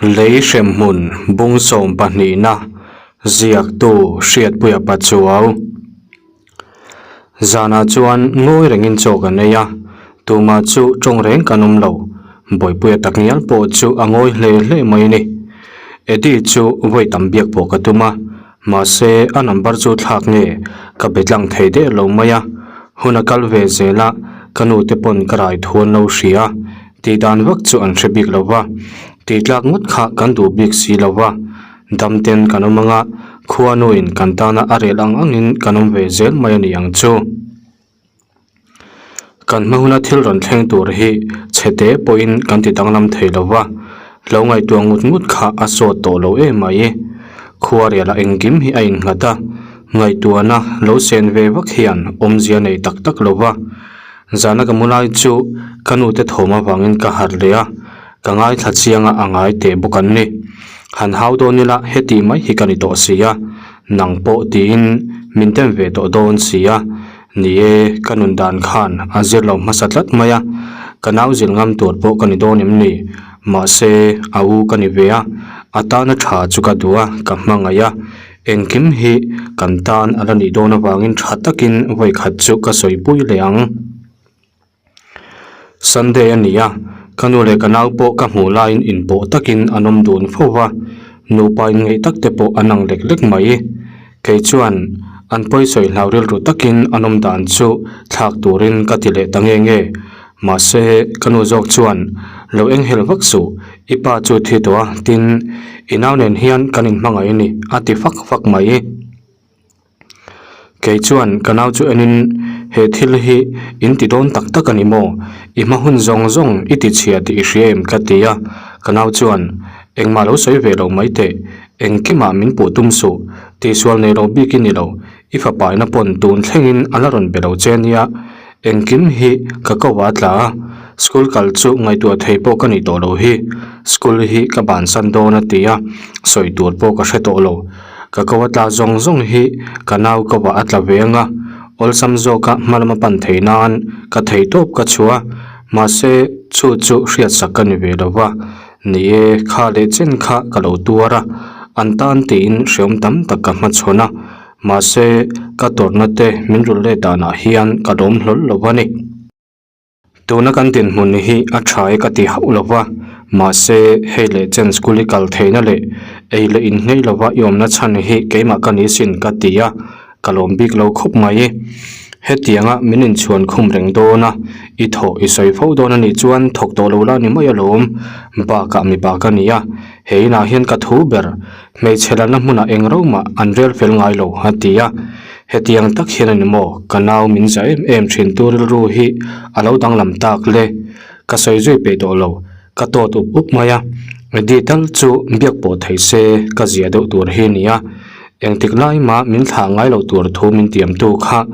Lei hremhmun bung sawm pahnihna ziaktu Hriatpuia Pachuau. Zanah chuan ngawi rengin chaw kan ei a, tumah chu tawng reng kan awm lo, Bawipuia takngial pawh chu a ngawi hle hle mai a ni. Eddie chu vawi tam biak pawh ka tum a, mahse a number chu thlak nge ka be tlang thei der lo mai a, hun a kal ve zel a, ka nu te pawn ka rai thu an lo hria. Tih dan vak chu an hre bik lo va, tih tlak ngawt kha kan duh bik si lo va, dam ten kan awm anga khuanuin kan tana a rel ang angin kan awm ve zel mai a ni ang chu. Kan hma huna thil rawn thleng tur hi chhe te pawhin kan ti danglam thei lo va, lo ngaihtuah ngut ngut kha a sawt tawh lo em mai. Khua rialah engkim hi a innghat a, ngaihtuahna lo sen ve vak hian awmzia nei tak tak lo va. Zana ka mu lai chu ka nu te thawm avangin ka harh leh a, ka ngaithla chiang a, a ngai teh bawk an ni. Han hau dawn ila heti mai hi ka ni tawh si a, nang pawh tiin min tem ve tawh dawn si a. Ni e, ka nun dan khan a zir lo hmasa tlat mai a, ka nau zil ngam tur pawh ka ni dawn em ni? Mahse, a u ka ni ve a, a tana tha chu ka duh a, ka hmangaih a. Engkim hi kan tan a la nih dawn avangin tha takin vawi khat chu ka sawi pui leh ang. Sunday a ni a, ka nu leh ka nau pawh ka hmuh laiin inpawh takin an awm dun fo va, nupa inngeih tak te pawh an ang lek lek mai. Kei chuan an pawisawi hlau rilru takin an awm dan chu thlak turin ka ti leh ta nge nge. Mahse, ka nu zawk chuan lo enghelh vak suh, i pa chu thi tawh a, tin, i nau nen hian kan inhmangaih a ni, a ti fak fak mai. Kei chuan ka nau chu enin, He thil hi in ti dawn tak tak a ni maw? I hma hun zawng zawng i ti chhia tih i hria em? ka ti a, ka nau chuan, Engmah lo sawi ve lo mai teh, engkimah min puh tum suh, tihsual nei lo bik i ni lo, I fapa ina pawn tun thlengin a la rawn be lo che nia, engkim hi ka ko a tla a, school kal chu ngaihtuah thei pawh ka nih tawh lo hi, school hi ka bansan dawn a ti a, sawi tur pawh ka hre tawh lo. Ka ko a tla zawng zawng hi ka nau ko ah a tla ve ang a, awlsam zawka hma lama pan thei nan ka thei tawp ka chhuah a, mahse chu chu hriatsak ka ni ve lo va, ni e kha leh chen kha ka lo tuar a, an tan tiin hreawm tam tak ka hmachhawn a. Mahse, ka tawrhna te min rulh let danah hian ka lawm hlawl lo a ni. Tuna kan dinhmun hi a tha e ka ti hauh lo va, mahse, hei leh chen school i kal theihna leh ei leh in ngei lova i awmna chhan hi keimah ka ni sin ka ti a, ka lawm bik lo khawp mai. Hetianga min inchhuan khum reng dawn a, i thawh i sawi fo dawn a nih chuan thawk tawh lo la ni mai alawm, bakah mipa ka ni a, he inah hian ka thu ber Hmeichhe lalna hmunah eng ro mah an rel fel ngai lo, a ti a. Hetiang tak hian a ni maw, ka nau min za em em thin tu rilru hi a lo danglam tak le. Ka sawi zui peih tawh lo, ka tawt up up mai a. Eddie tal chu biak pawh thei se ka zia deuh tur hi a ni a. Engtik lai mah min thlah ngai lo tur thu min tiam tu kha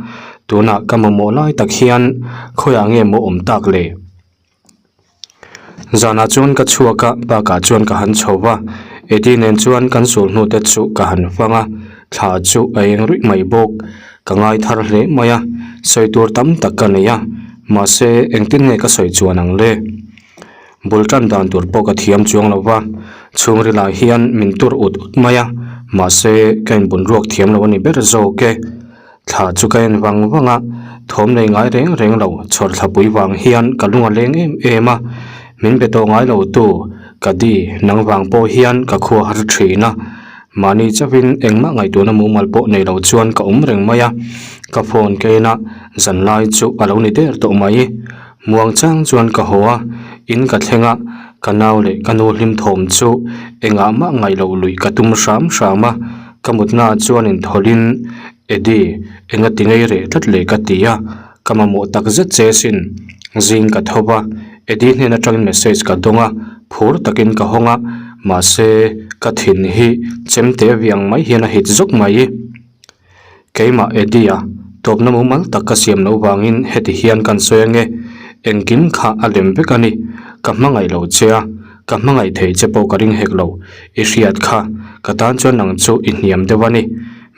tunah ka mamawh lai tak hian khawiah nge maw awm tak le? Zanah chuan ka chhuak a, park ah chuan ka han chho va, Eddie nen chuan kan sul hnu te chu ka han fang a, thla chu a eng ruih mai bawk, ka ngai thar hle mai a, sawi tur tam tak ka nei a, mahse engtin nge ka sawi chuan ang le? Bul tan dan tur pawh ka thiam chuang lo va, chhungril ah hian min tur ut ut mai a, mahse ka inbun ruak thiam lo a ni ber zawk e. Thla chu ka en vang vang a, thawm nei ngai reng reng lo, chhawr thlapui vang hian ka lung a leng em em a, min be tawh ngai lo tu, ka di, nang vang pawh hian ka khua har thin a, mahni chauhin engmah ngaihtuahna mumal pawh nei lo chuan ka awm reng mai a, ka phone ka en a, zanlai chu a lo ni der tawh mai, muang chang chuan ka haw a, in ka thleng a, ka nau leh ka nu hlim thawm chu engah mah ngaih loh luih ka tum hram hram a. Ka mutnaah chuan inthawlhin, Eddie, enga ti ngei reh tlat le ka ti a, ka mamawh tak zet che sin. Zing ka tho va, Eddie hnen atangin message ka dawng a, phur takin ka hawng a, mahse ka thin hi chemte viang mai hian a hit zawk mai. Keimah Eddie-a tawpna mumal tak ka siam loh vangin heti hian kan sawi ange, engkim kha a lem vek a ni, ka hmangaih lo che a, Ka hmangaih thei che pawh ka ring hek lo, i hriat kha, ka tan chuan nang chu i hniam deuh a ni.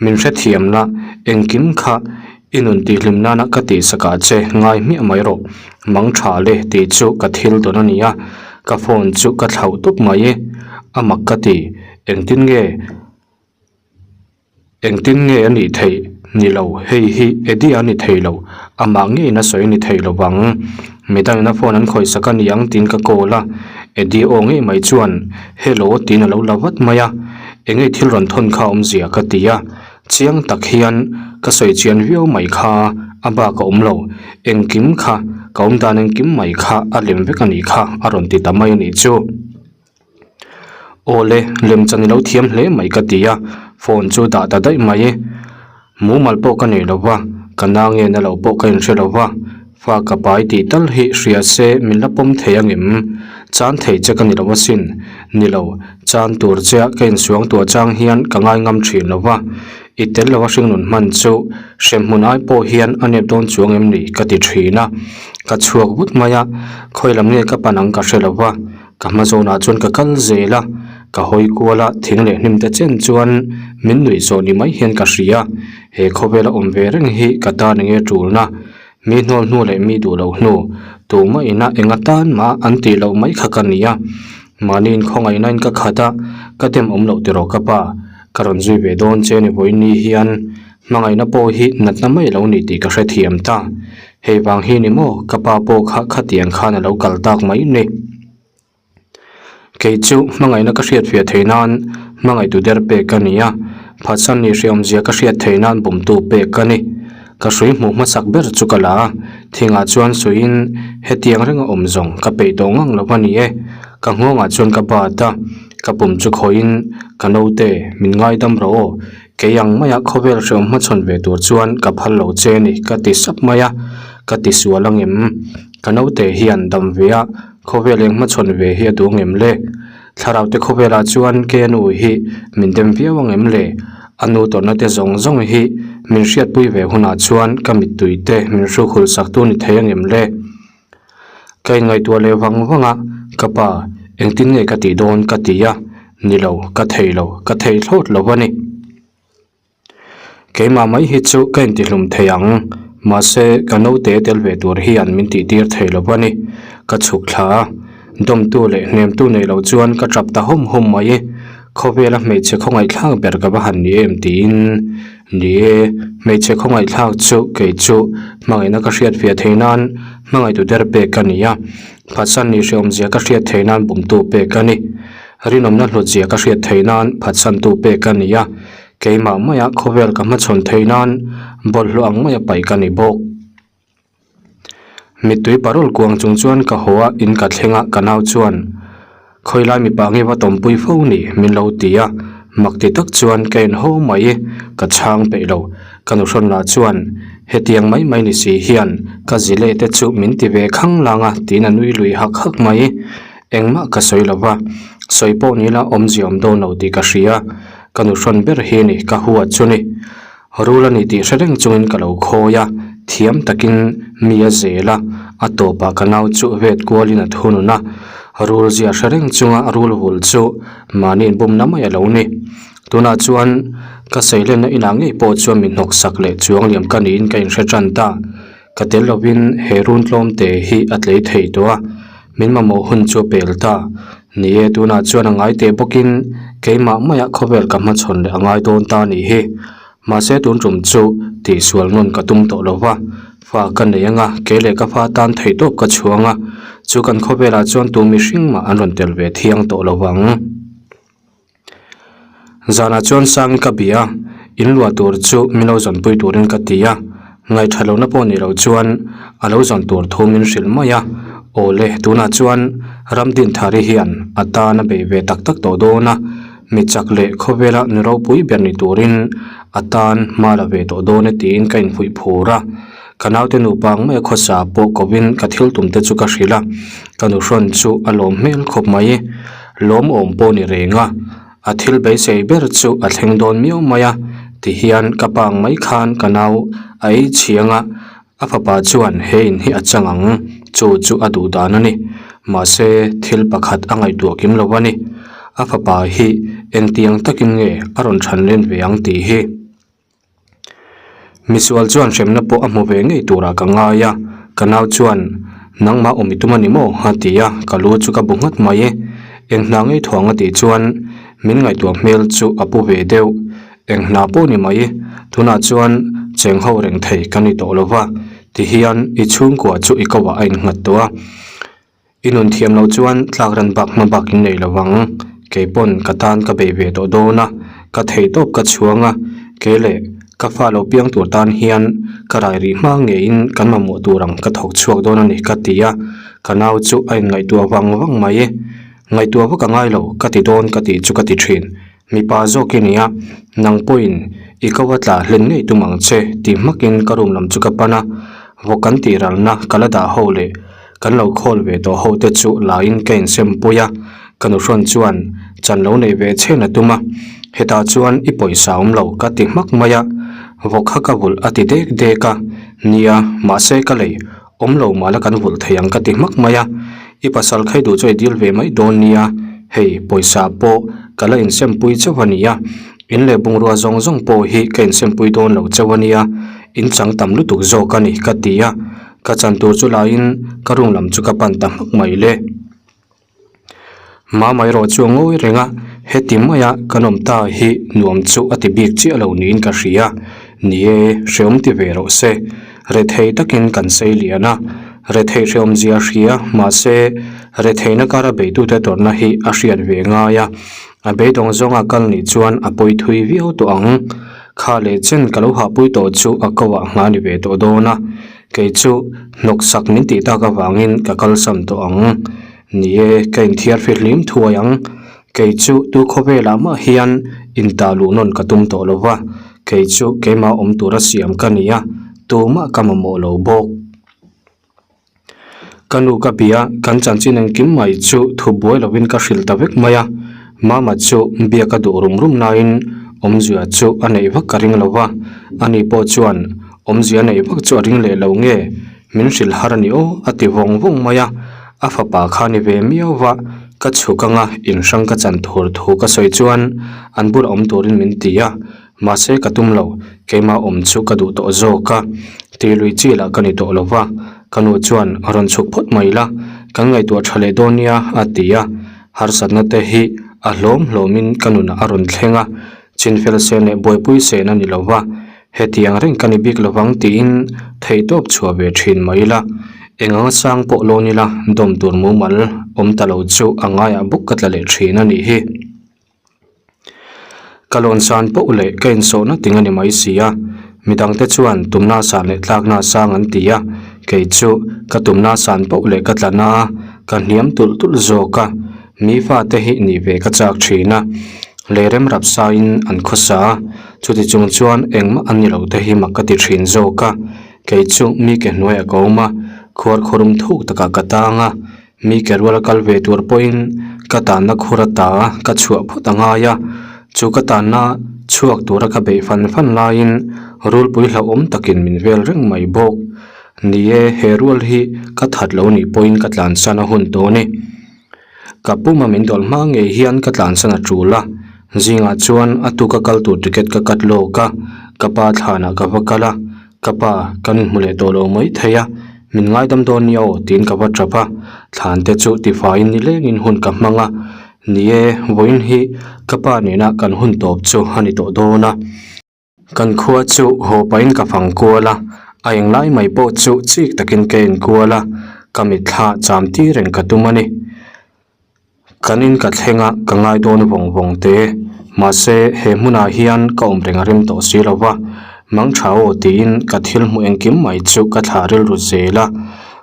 Min hrethiam la, engkim kha i nun tihhlim nana ka tihsakah che ngai hmiah mai rawh. Mang tha le tih chu ka thil dawn a ni a, ka phone chu ka thlauh tawp mai. A mak ka ti, engtin nge engtin nge a nih theih? Ni lo, hei hi Eddie a ni thei lo, amah ngeiin a sawi a ni thei lo vang. Midangin a phone an khawih sak a ni ang tiin ka call a, Eddie aw ngei mai chuan Hello tiin a lo la vat mai a, enge thil rawn thawn kha awmzia ka ti a, Chiang tak hian ka sawi chian viau mai kha a bak a awm lo, engkim kha ka awm dan engkim mai kha a lem vek a nih kha a rawn ti ta mai a nih chu. Awle, lemchan i lo thiam hle mai ka ti a, phone chu dah ta daih mai. Mumal pawh ka nei lo va, ka na nge na lo pawh ka inhre lo va, fa ka pai tih tal hi hria se min la pawm thei angem? Chan thei che ka ni lo asin, ni lo. Chan tur che ka insuang tuah chang hian ka ngai ngam thin lo va, i tel lova hringnun hman chu hremhmun ai pawh hian a nep dawn chuang em ni ka ti thin a. Ka chhuak vut mai a, khawi lam nge ka pan ang ka hre lo va, ka hma zawnah chuan ka kal zel a, ka hawi kual a, thing leh hnim te chen chuan min nuih zawh ni mai hian ka hria, he khawvela awm ve reng hi ka tan enge tulna, mi hnawl hnu leh mi duh loh hnu, tumah ina enga tan mah an tih loh mai kha ka ni a. Mahni inkhawngaihna in ka khat a, ka dem awm loh tiraw ka pa, ka rawn zui ve dawn che ni vawiin ni hian hmangaihna pawh hi natna mai lo ni tih ka hrethiam ta. Hei vang hi ni maw ka pa pawh kha khatiang khan a lo kal tak mai ni. Kei chu hmangaihna ka hriatfiah theih nan hmangaihtu der pek ka ni a, phatsan ni hreawmzia ka hriat theih nan bumtu pek ka ni. Ka hrui hmuh hmasak ber chu ka la a, thingah chuan suiin hetiang renga awm zawng ka peih tawh ngang lo a ni e. Ka nghawngah chuan ka bat a, ka pum chu khawihin ka naute min ngaidam rawh aw, kei ang maia khawvel hreawm hmachhawn ve tur chuan ka phal lo che ni ka ti sap mai a, ka ti sual angem? Ka naute hian dam ve a, khawvel eng hmachhawn ve hi a duh angem le? Thlarau te khawvelah chuan ke nu hi min dem viau ang em le? A nu tawrhna te zawng zawng hi min hriatpui ve hunah chuan ka mittui te min hruk hul sak tu ni thei ang em le? Ka inngaihtuah leh vang vang a, ka pa, engtin nge ka tih dawn ka ti a, ni lo, ka thei lo, ka thei thlawt lo a ni. Keimah mai hi chu ka intihlum thei ang, mahse ka naute tel ve tur hian min tihtir thei lo a ni. Ka chhuk thla a, dawmtu leh hnemtu nei lo chuan ka tap ta hawm hawm mai. Khawvela hmeichhe khawngaihthlak ber ka va han ni em tiin, Ni e, hmeichhe khawngaihthlak chu kei chu hmangaihna ka hriatfiah theih nan hmangaihtu der pek ka ni a, phatsan ni hrehawmzia ka hriat theih nan bumtu pek ka ni. Rinawmna hlutzia ka hriat theih nan phatsantu pek ka ni a, keimah maia khawvel ka hmachhawn theih nan bawlhhlawh ang maia paih ka ni bawk. Mittui parul kuang chung chuan ka haw a, in ka thleng a, ka nau chuan Khawilai mipa nge va tawmpui fo ni min lo ti a, mak ti tak chuan ka en haw mai, ka chhang peih lo. Ka nuhrawn lah chuan hetiang mai mai ni si hian ka zile te chu min ti ve khang lang a tiin a nui lui hak hak mai. Engmah ka sawi lo va, sawi pawh ni la awmzia awm dawn lo tih ka hria. Ka nuhrawn ber hi ni ka huat chu ni. Rul a ni tih hre reng chungin ka lo khawi a, thiam takin mi a zel a, a tawpah ka nau chu vet kualin a thunun a. Rul zia hre reng chunga rul vul chu mahni inbumna mai a lo ni. Tunah chuan ka seilenna inah ngei pawh chuan mi hnawksak leh chuang liam ka niin ka inhre tan ta. Ka tel lovin he run tlawm te hi a tlei thei tawh a, min mamawh hun chu a pel ta. Ni e, tunah chuan a ngai teh bawkin keimah maiah khawvel ka hmachhawn leh a ngai dawn ta nih hi. Mahse tun tum chu tihsual nawn ka tum tawh lo va, fa ka nei anga kei leh ka fa tan theihtawp ka chhuang a, chu kan khawvelah chuan tu mihring mah an rawn tel ve thiang tawh lo vang. Zanah chuan Sangi ka bia a, in luah tur chu min lo zawnpui turin ka ti a, ngaihṭha lohna pawh ni lo chuan a lo zawn tur thu min hrilh mai a, awle tunah chuan Ramdinthari hian a tan a bei ve tak tak tawh dawn a, mi chak leh khawvela nu ropui ber ni turin a tan hma la ve tawh dawn e tiin ka infuih phur a, ka naute nupa ang maia khawsa pawh kovin ka thil tum te chu ka hrilh a, ka nuhrawn chu a lawm hmel khawp mai. Lawmawm pawh ni reng a, a thil beisei ber chu a thleng dawn miau mai a, tihian ka pa ang mai khan ka nau a ei chhiang a, a fapa chuan he in hi a chang ang, chu chu a duh dan a ni. Mahse, thil pakhat a ngaihtuah kim lo a ni. A fapa hi engtiang takin nge a rawn chhan len ve ang tih hi. Misual chuan hremna pawh a hmu ve ngei turah ka ngai a, ka nau chuan, Nangmah awm i tum a ni maw? a ti a, ka lu chu ka bu nghat mai. Eng hna ngei thuang a tih chuan min ngaihtuah hmel chu a pu ve deuh. Eng hna pawh ni mai, tunah chuan cheng ho reng thei ka ni tawh lo va, tihian i chhungkua chu i ko ah a innghat tawh a. I nun thiam loh chuan tlak ran bak hma bak in nei lo vang. Kei pawn ka tan ka bei ve tawh dawn a, ka thei tawp ka chhuang a, kei leh ka fa lo piang tur tan hian ka rai rih hma ngeiin kan mamawh tur ang ka thawk chhuak dawn a ni ka ti a, ka nau chu a inngaihtuah vang vang mai. Ngaihtuah vak a ngai lo, ka ti dawn ka tih chu ka ti thin. Mipa zawk i nia, nang pawhin i ko a tla hlen ngei tum ang che ti hmakin ka room lam chu ka pan a, vawk kan tih ralna ka la dah ho leh kan lo khawl ve tawh ho te chu laiin ka insem pui a, ka nuhrawn chuan chan lo nei ve chhen a tum a, hetah chuan i pawisa awm lo ka ti hmak mai a, vawk kha ka vulh a ti dek dek a, nia mahse ka lei Awm lo mah la kan vulh thei ang ka ti hmak mai a, i pasal khai duh chu i dil ve mai dawn nia, hei pawisa pawh ka la insempui chauh a nia, in leh bungrua zawng zawng pawh hi ka insempui dawn lo chauh a nia, in chang tam lutuk zawk a ni ka ti a, ka chan tur chu laiin ka room lam chu ka pan ta hmak mai le. Mama erawh chu a ngawi reng a, heti maia kan awm ta hi nuam chu a ti bik chiah lo niin ka hria. Ni e, hreawm ti ve rawh se. Rethei takin kan sei lian a, rethei hreawm zia hria, mahse, retheihna kara beitute tawrhna hi a hriat ve ngai a, a beidawng zawnga kal nih chuan a pawi thui viau tawh ang. Kha leh chen ka lo hahpui tawh chu a ko ah nghah ni ve tawh dawn a, Kei chu hnawk sak min tih tak avangin ka kalsam tawh ang. Ni e, ka inthiar fihlim thuai ang. Kei chu tu khawvelah mah hian intah luh nawn ka tum tawh lo va, kei chu keimah awm tura siam ka ni a, tumah ka mamawh lo bawk. Ka nu ka bia, kan chanchin engkim mai chu thu buai lovin ka hrilh ta vek mai a. Mama chu biak a duh rum rum laiin awmzia chu a neih vak ka ring lo va, ani pawh chuan Awmzia neih vak chu a ring leh lo nge? Min hrilh har a ni aw, a ti vawng vawng mai a. A fapa kha ni ve miau va, ka chhuk anga inhrang ka chan thur thu ka sawi chuan an bula awm turin min ti a. Mahse ka tum lo, keimah awm chu ka duh tawh zawk a. Ti lui chi lah ka ni tawh lo va, ka nu chuan rawn chhuk phawt mai la, kan ngaihtuah tha leh dawn nia, a ti a. Harsatna te hi a hlawm hlawmin ka nunah a rawn thleng a, chinfel sen leh buaipui sen a ni lo va. Hetiang reng ka ni bik lovang tiin theihtawp chhuah ve thin mai ila, eng anga sang pawh lawn ila dawm tur mumal awm ta lo chu a ngaiah bawk ka tla leh thin a nih hi. Ka lawn san poh leh ka insawhna ting a ni mai si a, midangte chuan tumna san leh tlakna sang an ti a, kei chu ka tumna san poh leh ka tla na a, ka hniam tulh tulh zawk a. Mi fate hi nih ve ka chak thin a, lei rem rap sain an khawsa a, chuti chung chuan engmah an ni lo te hi mak ka ti thin zawk a, kei chu mi ke hnuaiah ka awm a, khuar khawrum thuk takah ka tang a, mi ke ruala kal ve tur pawhin ka tanna khur a ta a, ka chhuah phawt a ngai a, chu ka tanna chhuak tura ka beih fan fan laiin rulpui hlauhawm takin min vel reng mai bawk. Ni e, he rual hi ka that lo nih pawhin ka tlansan a hun tawh a ni. Ka puma min dawlh hma ngei hian ka tlansan a tul a, zingah chuan a tuka kal tur ticket ka cut lawk a, ka pa thlanah ka va kal a, ka pa kan inhmu leh tawh lo mai thei a, min ngaidam dawn nia aw tiin ka va tap a, thlan te chu tifaiin nilengin hun ka hmang a, ni e, vawiin hi ka pa nena kan hun tawp chu a ni tawh dawn a. Kan khua chu haw pahin ka fang kual a, a englai mai pawh chu chik takin ka en kual a, ka mitthla cham tir reng ka tum a ni. Kan in ka thleng a, ka ngai dawn vawng vawng te. Mahse, he hmunah hian ka awm reng a rem tawh si lo va, mang tha aw tiin ka thil hmuh engkim mai chu ka thlah rilru zel a.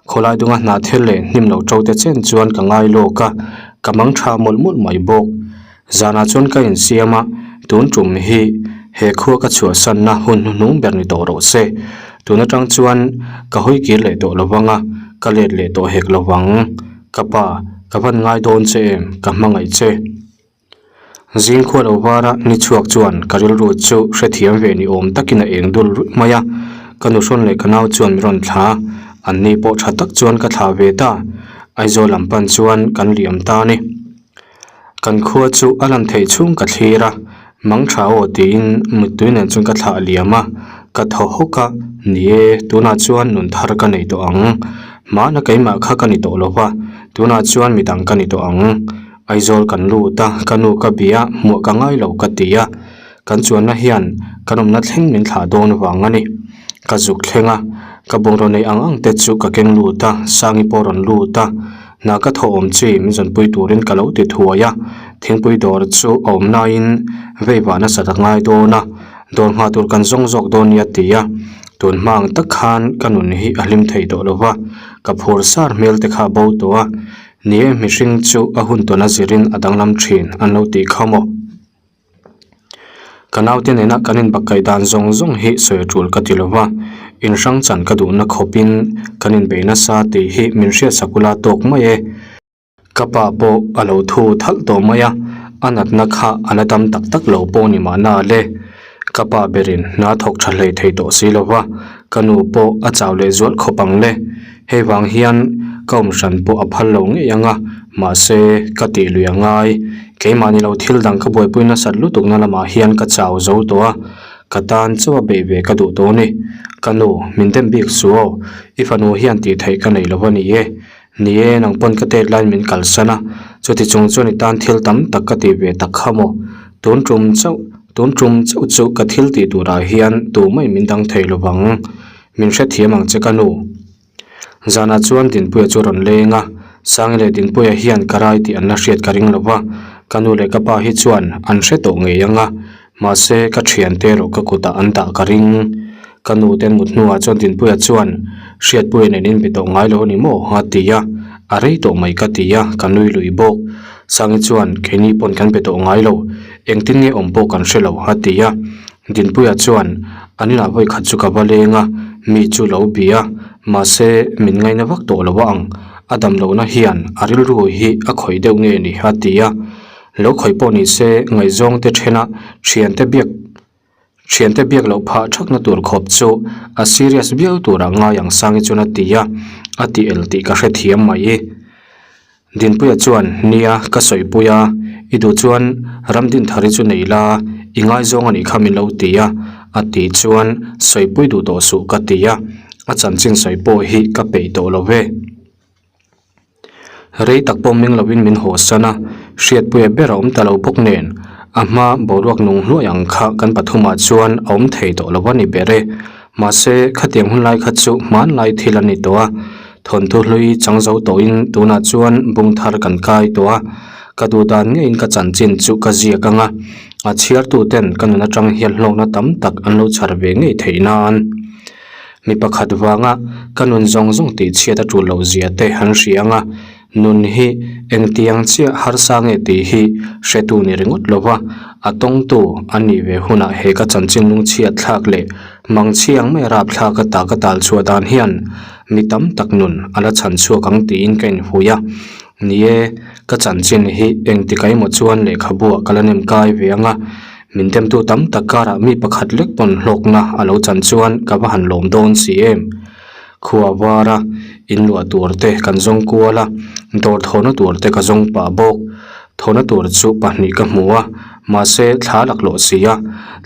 Khawlai dunga hnah thil leh hnim lo ṭo te chen chuan ka ngai lawk a, ka mang tha mawlh mawlh mai bawk. Zanah chuan ka insiam a, tun tum hi he khua ka chhuahsanna hun hnuhnung ber ni tawh rawh se. Tun atang chuan ka hawi kir leh tawh lo vang a, ka let leh tawh hek lo vang. Ka pa, ka van ngai dawn che em, ka hmangaih che. Zing khua lo vara ni chhuak chuan ka rilru chu hrethiam ve ni awm takin a eng dul ruih mai a, ka nuhrawn leh ka nau chuan min rawn thla a, anni pawh tha tak chuan ka thlah ve ta. Aizawl lam pan chuan kan liam ta a ni. Kan khua chu a lan theih chhung ka thlir a, mang tha aw tiin mittui nen chuan ka thlah liam a, ka thaw hawk a, ni e, tunah chuan nun thar ka nei tawh ang. Hmana keimah kha ka ni tawh lo va, tunah chuan midang ka ni tawh ang. Aizawl kan lut a, ka nu ka bia hmuah ka ngai lo ka ti a, kan chuanna hian kan awmna thleng min thlah dawn vang a ni. Ka zuk thleng a, ka bungraw neih ang ang te chu ka keng lut a, Sangi pawh a rawn lut a, hna ka thawh awm chi min zawnpui turin ka lo ti thuai a, thingpui dawr chu a awm laiin vei vah nasat a ngai dawn a, dawr nghah tur kan zawng zawk dawn nia ti a, tun hma ang tak khan ka nun hi a hlim thei tawh lo va, ka phur sar hmel te kha a bo tawh a, ni e mihring chu a hun tawn a zirin a danglam thin an lo tih kha maw. Ka naute nena kan inbakkaih dan zawng zawng hi sawi a tul ka ti lo va, inhrang chan ka duhna khawpin kan inbei nasa tih hi min hriatsak ula tawk mai e. Ka pa pawh a lo thu thalh tawh mai a, a natna kha a la dam tak tak lo pawh ni mahna le. Ka pa berin hna thawk tha hlei thei tawh si lo va, ka nu pawh a chau leh zual khawp ang le. Hei vang hian ka awm hran pawh a phal lo ngei ang a, mahse ka tih lui a ngai. Keimah ni lo thil dang ka buaipui nasat lutukna lamah hian ka chau zo tawh a, ka tan chauh a beih ve ka duh tawh a ni. Ka nu, min dem bik suh aw, i fanu hian tih theih ka nei lo a ni e. Ni e, nang pawn ka tet laiin min kalsan a, chuti chung chuan i tan thil tam tak ka tih ve tak kha maw? Tun tum chauh, tun tum chauh chu ka thil tih turah hian tumah in min dang thei lo vang. Min hrethiam ang che ka nu. Zanah chuan Dinpuia chu a rawn leng a, Sangi leh Dinpuia hian ka rai tih an la hriat ka ring lo va, ka nu leh ka pa hi chuan an hre tawh ngei ang a, Mahse, ka thiante erawh ka kutah an dah ka ring. Ka nu ten mut hnuah chuan Dinpuia chuan, Hriatpuia nen in be tawh ngai lo a ni maw? a ti a, a rei tawh mai ka ti a, ka nui lui bawk. Sangi chuan, Keini pawn kan be tawh ngai lo, engtin nge awm pawh kan hre lo, a ti a. Dinpuia chuan, An inah vawi khat chu ka va leng a, mi chu lo bia, mahse, min ngaina vak tawh lo a ang, a dam lohna hian a rilru hi a khawih deuh nge ni? a ti a. Lo khawih pawh ni se ngaihzawngte thena thiante biak thiante biak loh phah thakna tur khawp chu a serious viau turah ngai ang Sangi chuan a ti a, a ti el tih ka hrethiam mai. Dinpuia chuan nia ka sawipui a, i duh chuan Ramdinthari chu nei la, i ngaizawng a nih kha min lo ti a, a tih chuan sawipui duh tawh suh ka ti a, a chanchin sawi pawh hi ka peih tawh lo ve. Rei tak pawh ming lovin min haw san a, hriatpuia ber a awm ta lo bawk nen, a hma boruak nung hnuai ang kha kan pathumah chuan a awm thei tawh lo a ni ber e. Mahse, khatiang hun lai kha chu hmanlai thil a ni tawh a, thawnthu hlui chang zo tawhin tunah chuan bung thar kan kai tawh a, ka duh dan ngeiin ka chanchin chu ka ziak ang a, a chhiartuten ka nun atang hian hlawkna tam tak an lo chhar ve ngei theih nan. Mi pakhat vanga ka nun zawng zawng tih chhiat a tul loh zia te an hria ang a, nun hi engtiang chiah harsa nge tih hi hretu ni ringawt lo va, a tawngtu a nih ve hunah he ka chanchin lungchhiat thlak leh mangchhiang mai rapthlak a ta ka tal chhuah dan hian mi tam tak nun a la chhan chhuak ang tiin ka inhui a. Ni e, ka chanchin hi engtik emaw chuan lehkhabuah ka la nem kai ve ang a, Min demtu tam tak karah mi pakhat lek pawn hlawkna a lo chan chuan ka va han lawm dawn si em. Khua vara inluah tur te kan zawng kual a, dawr thawhna tur te ka zawng pah bawk. Thawhna tur chu pahnih ka hmu a, mahse thla laklawh si a,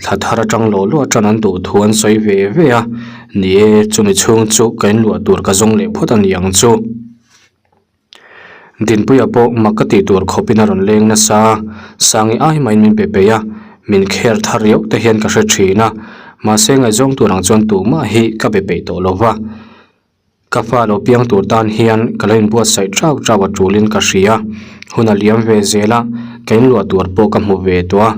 thla thar atang lawh lawh atan an duh thu an sawi ve ve a, ni e chumi chhung chu ka inluah tur ka zawng leh phawt a ni ang chu. Dinpuia pawh mak ka tih tur khawpin a rawn leng nasa a, Sangi ai maiin min pe peih a, min kher thar riau te hian ka hre thin a, mahse ngaihzawng tur ang chuan tumah hi ka be peih tawh lo va. Ka fa lo piang tur tan hian ka lo inbuatsaih chau chau a tulin ka hria, hun a liam ve zel a, ka inluah tur pawh ka hmu ve tawh a,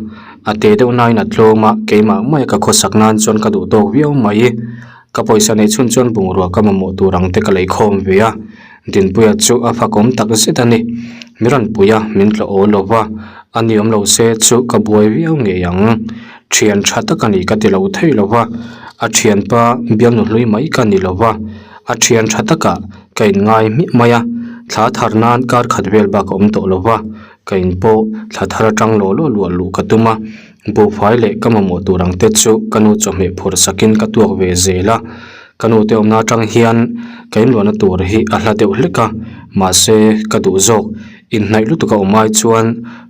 a te deuh nain a tlawm a, keimah maia ka khawsak nan chuan ka duh tawk viau mai. Ka pawisa neih chhun chuan bungrua ka mamawh tur ang te ka lei khawm ve a, Dinpuia chu a fakawm tak zet a ni. Mi rawn pui a, min tlawh awl lo va, a ni awm lo se chu ka buai viau ngei ang. Thian tha tak a ni ka ti lo thei lo va, a thianpa bialnu hlui mai ka ni lo va, a thian tha takah ka inngai hmiah mai a, thla thar nan kar khat vel bak a awm tawh lo va, ka in pawh thla thar atang law law luah luh ka tum a. Buhfai leh ka mamawh tur ang te chu ka nu chawhmeh phur sakin ka tuak ve zel a, ka nu te awmna atang hian ka inluahna tur hi a hla deuh hlek a, mahse ka duh zawk inhnaih lutuk a awm ai chuan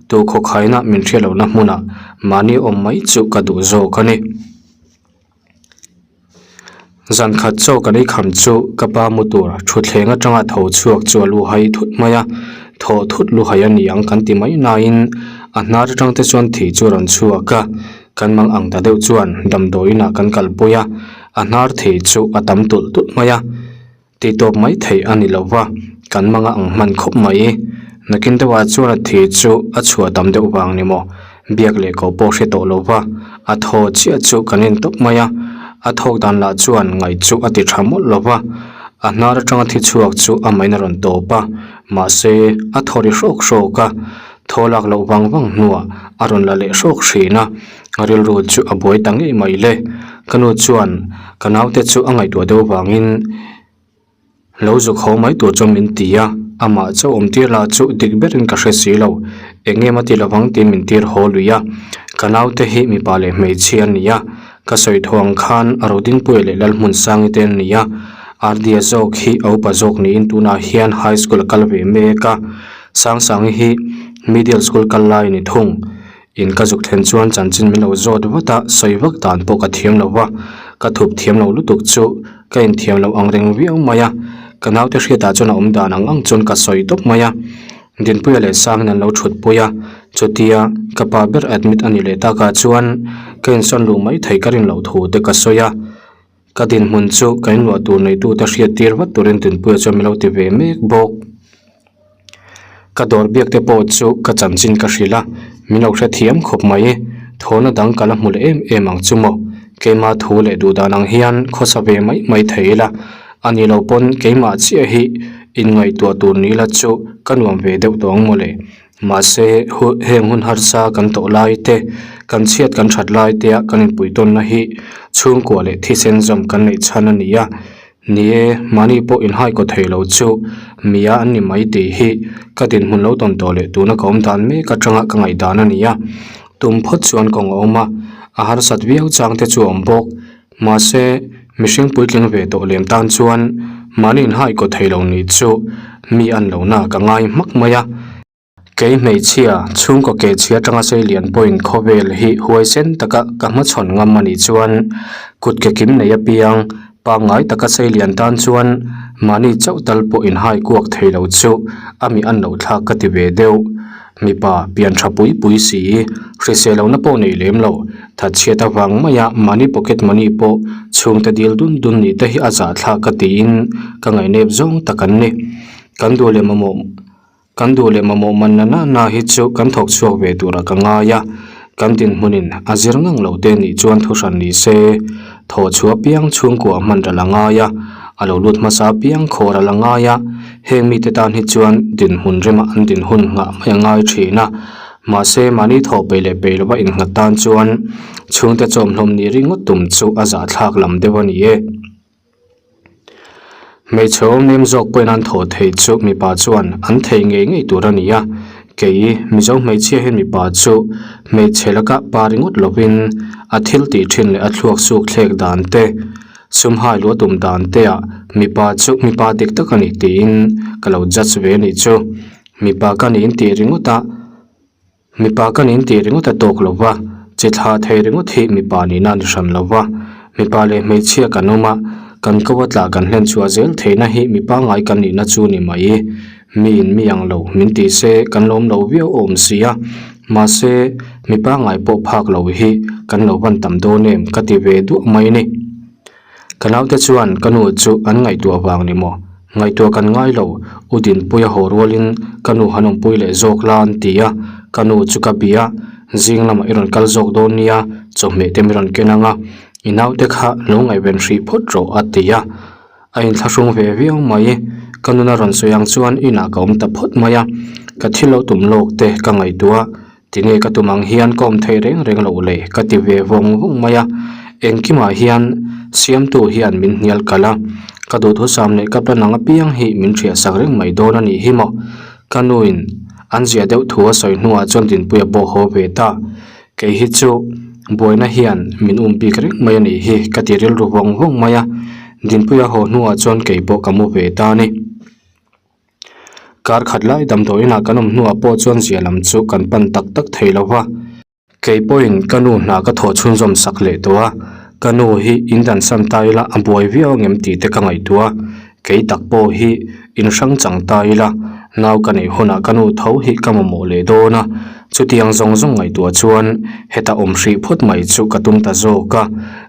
tu khawkhaina min hriat lohna hmunah mahni awm mai chu ka duh zawk a ni. Zan khat chaw kan ei kham chu ka pa mu tur thutthleng atanga tho chhuak chu a lu hai thut mai a. Thaw thut luhai a ni ang kan ti mai nain a hnar atang te chuan thi chu a rawn chhuak a, kan mang ang ta deuh chuan damdawi inah kan kalpui a, a hnar thi chu a tam tulh tulh mai a, tih tawp mai theih a ni lo va, kan mang a ang hman khawp mai. Nakin deuhah chuan a thi chu a chhuah tam deuh vang ni maw? Biak leh koh pawh hre tawh lo va, a thaw chiah chu kan en tawp mai a, a thawk dan lah chuan ngaih chu a ti tha mawlh lo va, a hnar atanga thi chhuak chu a main a rawn tawp a, mahse a thaw ri hrawk hrawk a, thaw lak loh vang vang hnuah a rawn la leh hrawk thin a, a rilru chu a buai ta ngei mai le, ka nu chuan ka naute chu a ngaihtuah deuh vangin. Lo zuk haw mai tur chuan min ti a, amah chauh awm tir lah chu dik berin ka hre si lo. Eng em a ti lovang tiin min tir haw lui a. Ka naute hi mipa leh hmeichhia an ni a, ka sawi thaw ang khan Rodingpuia leh Lalhmunsangi te an ni a. Ardia zawk hi a upa zawk niin tunah hian high school a kal ve mek a, Sangsangi hi middle school kal lai a ni thung. In ka zuk thlen chuan chanchin min lo zawt vat a, sawi vak dan pawh ka thiam lo va, ka thup thiam lo lutuk chu ka inthiam loh ang reng viau mai a, ka naute hriatah chuan a awm dan ang ang chuan ka sawi tawp mai a, Dinpuia leh Sangin an lo thut pui a, chutia ka pa ber admit a ni leh takah chuan ka insawn luh mai thei ka rin loh thu te ka sawi a, ka dinhmun chu ka inluah tur neitute hriat tir vat turin Dinpuia chuan min lo ti ve mek bawk. Ka dawr biak te pawh chu ka chanchin ka hrilh a, min lo hrethiam khawp mai. Thawhna dang ka la hmu leh em em ang chu maw? Keimah thu leh duh dan ang hian khawsa ve mai mai thei ila, a ni lo pawn keimah chiah hi inngaihtuah tur ni ila chu ka nuam ve deuh tawh ang mawle. Mahse, heng hun harsa kan tawh lai te, kan chhiat kan that lai tea kan inpuitawnna hi chhungkua leh thisen zawm kan neih chhan a ni a. Ni e, mahni pawh inhai kaw thei lo chu mia an ni mai tih hi ka dinhmun lo tawn tawh leh tuna ka awm dan mek atanga ka ngaihdan a ni a. Tum phawt chuan kawng a awm a, a harsat viau chang te chu a awm bawk. Mahse, mihring puitling ve tawh lem tan chuan mahni inhai kaw thei lo nih chu mi an lohna ka ngai hmak mai a. Kei hmeichhia, chhungkaw kehchhia atanga sei lian pawhin khawvel hi huaisen taka ka hmachhawn ngam a nih chuan kut ke kim nei apiang pangngai taka sei lian tan chuan mahni chauh tal pawh inhai kuak thei lo chu a mi an loh thlak ka ti ve deuh. Mipa pian tha pui pui si, hrisel lohna pawh nei lem lo, thatchhiat avang maia mahni pocket money pawh chhungte dil dun dun nih te hi a zahthlak ka tiin ka ngaihnep zawng tak an ni. Kan duh leh mamawh. Kan duh leh mamawh man na na na hi chu kan thawk chhuak ve turah ka ngai a, kan dinhmunin a zir ngang lo te nih chuan thu hran ni se, thawh chhuah piang chhungkua hman ral a ngai a, a lo lut hmasa piang khawr a la ngai a, heng mite tan hi chuan dinhmun rema an dinhun nghah mai a ngai thin a, mahse mahni thawh peih leh peih lova innghat tan chuan chhungte chawmhlawm nih ringawt tum chu a zahthlak lam deuh a ni e. Hmeichhe awm nem zawk pawhin an thawh theih chu mipa chuan an thei ngei ngei tur a ni a, kei Mizo hmeichhia hian mipa chu hmeichhe laka pa ringawt lovin a thil tih thin leh a thluak suk thlek dan te, sum hai luah tum dan te ah mipa chu mipa dik tak a ni tiin ka lo judge ve a nih chu. Mipa ka niin tih ringawt a. Mipa ka nin tih ringawt a tawk lo va, chi thlah thei ringawt hi mipa nihna a ni hran lo va. Mipa leh hmeichhia kan awm a, kan ko a tlah kan hlen chhuah zel theihna hi mipa ngai kan nihna chu ni mai. Miin mi ang lo min ti se kan lawm lo viau awm si a, mahse mipa ngai pawh phak lo hi kan lo van tam dawn em ka ti ve duah mai ni. Ka naute chuan ka nu chu an ngaihtuah vang ni maw? Ngaihtuah kan ngai lo, U Dinpuia haw rualin ka nu han awmpui leh zawk la an ti a, ka nu chu ka bia, zing lamah i rawn kal zawk dawn nia, chawhmeh te mi rawn ken ang a, i naute kha lo ngaihven hrih phawt rawh a ti a, a inthlahrung ve viau mai, ka nuna rawn sawi ang chuan inah ka awm ta phawt mai a, ka thil lo tum lawk te ka ngaihtuah. Tinge ka tum ang hian ka awm theih reng reng loh le ka ti ve vawng vawng mai a, engkimah hian siamtu hian min hnial kalh a, ka duhthusam leh ka plan ang apiang hi min hriahsak reng mai dawn a nih hi maw? Ka nuin an zia deuh thu a sawi hnuah chuan Dinpuia pawh haw ve ta, kei hi chu buaina hian min um bik reng mai a nih hi ka ti rilru vawng vawng mai a, Dinpuia haw hnuah chuan kei pawh ka mu ve ta a ni. Kar khat lai damdawi inah kan awm hnuah pawh chuan zia lam chu kan pan tak tak thei lo va. Kei pawhin ka nu hna ka thawh chhunzawm sak leh tawh a, ka nu hi in dan san ta ila a buai viau ang em tih te ka ngaihtuah a, kei tak pawh hi in hrang chang ta ila. Nau ka neih hunah ka nu tho hi ka mamawh leh dawn a, chutiang zawng zawng ngaihtuah chuan heta awm hrih phawt mai chu ka tum ta zawk a.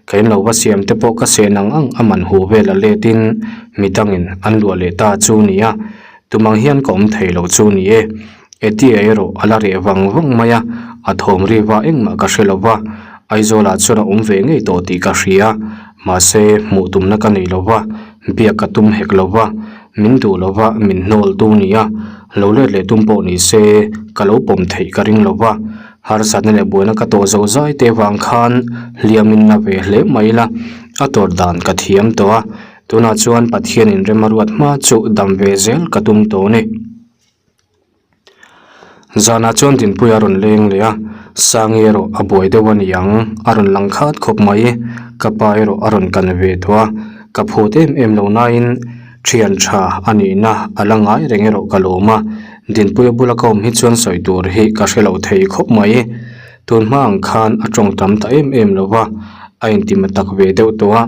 Ka in lo va siam te pawh ka sen ang ang a man hu vel a let in midangin an luah leh ta chu nia, tumang hian ka awm thei lo chu ni e. Eddie erawh a la reh vang vang mai a, a thawm riva engmah ka hre lo va, Aizawlah chuan a awm ve ngei tawh tih ka hria, mahse hmuh tumna ka nei lo va, biak ka tum hek lo va, min duh lo va, min hnawl tu nia, lo let leh tum pawh ni se ka lo pawm theih ka ring lo va, harsatna leh buaina ka tawh zo zai te vang khan hliamin na ve hle mai la, a tawrh dan ka thiam tawh a, tunah chuan Pathianin rem a ruat hma chu dam ve zel ka tum tawh a ni. Zanah chuan Dinpuia a rawn leng leh a, Sangi erawh a buai deuh a ni ang, a rawn lang khat khawp mai. Ka pa erawh a rawn kan ve tawh a, ka phut em em lo nain thian tha a nihna a la ngai reng erawh ka lawm a, Dinpuia bula ka awm hi chuan sawi tur hi ka hre lo thei khawp mai. Tun hma ang khan a tawng tam ta em em lo va, a intima tak ve deuh tawh a,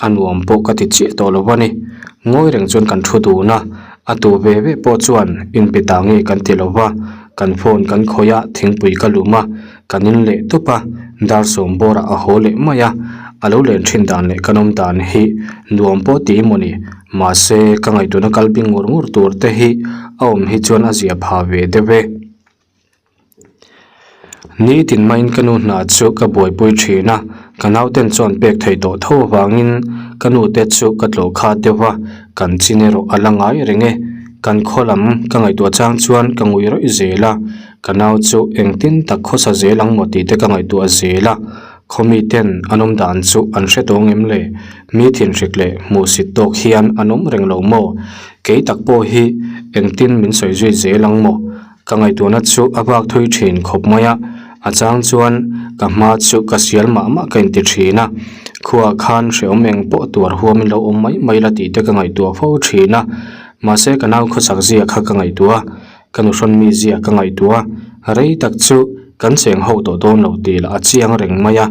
a nuam pawh ka ti chiah tawh lo a ni. Ngawi reng chuan kan thu dun a, a tu ve ve pawh chuan inpe ta nge kan ti lo va, kan phone kan khawih a, thingpui ka lum a, kan in leh tawp a, dar sawm bawrah a haw leh mai a, a lo len thin dan leh kan awm dan hi nuam pawh ti maw ni, mahse ka ngaihtuahna kal bing ngur ngur tur te hi a awm hi chuan a zia pha ve deuh e. Nitin maiin ka nu hna chu ka buaipui thin a, ka nauten chuan pek thei tawh tho avangin ka nute chu ka tlawh khat deuh a, kan chin erawh a la ngai reng e. Kan khaw lam ka ngaihtuah chang chuan ka ngui rawih zel a, ka nau chu engtin tak khawsa zel ang maw tih te ka ngaihtuah zel a, khaw miten an awm dan chu an hre tawng em le? Mi thinhrik leh hmuhsit tawk hian an awm reng lo maw? Kei tak pawh hi engtin min sawi zui zel ang maw? Ka ngaihtuahna chu a bak thui thin khawp mai a, a chang chuan ka hma chu ka sial mah mah ka inti thin a, khuaah khan hrehawm eng pawh tuar huamin lo awm mai mai la tih te ka ngaihtuah fo thin a, mahse ka nau khawchak zia kha ka ngaihtuah a, ka nuhrawn mi zia ka ngaihtuah a, rei tak chu kan cheng ho tawh dawn lo tih lah a chiang reng mai a,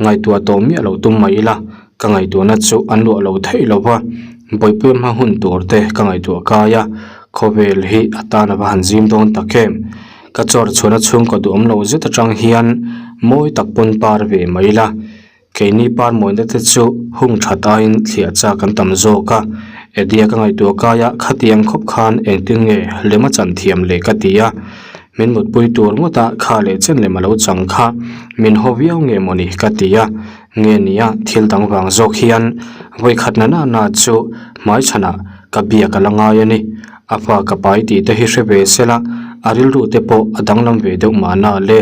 ngaihtuah tawh miah loh tum mai ila ka ngaihtuahna chu an luah lo theih lo va, bawihpuia hma hun tur te ka ngaihtuah kai a, khawvel hi a tan a va han zim dawn tak em? Ka chawr chhuahna chhungkaw duhawm lo zet atang hian mawi tak pawn par ve mai ila, keini par mawina te chu hung that aiin thliah chak an tam zawk a, Eddie-a ka ngaihtuah kai a, khatiang khawp khan engtin nge lem a chan thiam le ka ti a. Min mutpui tur ngawt a, kha leh chen lem a lo chang kha, min haw viau nge mawni ka ti a, nge nia thil dang vang zawk hian vawikhat na na na chu hmaichhanah ka biak a la ngai a ni. A fa ka pai tih te hi hre ve sela, a rilru te pawh a danglam ve deuh mahna le.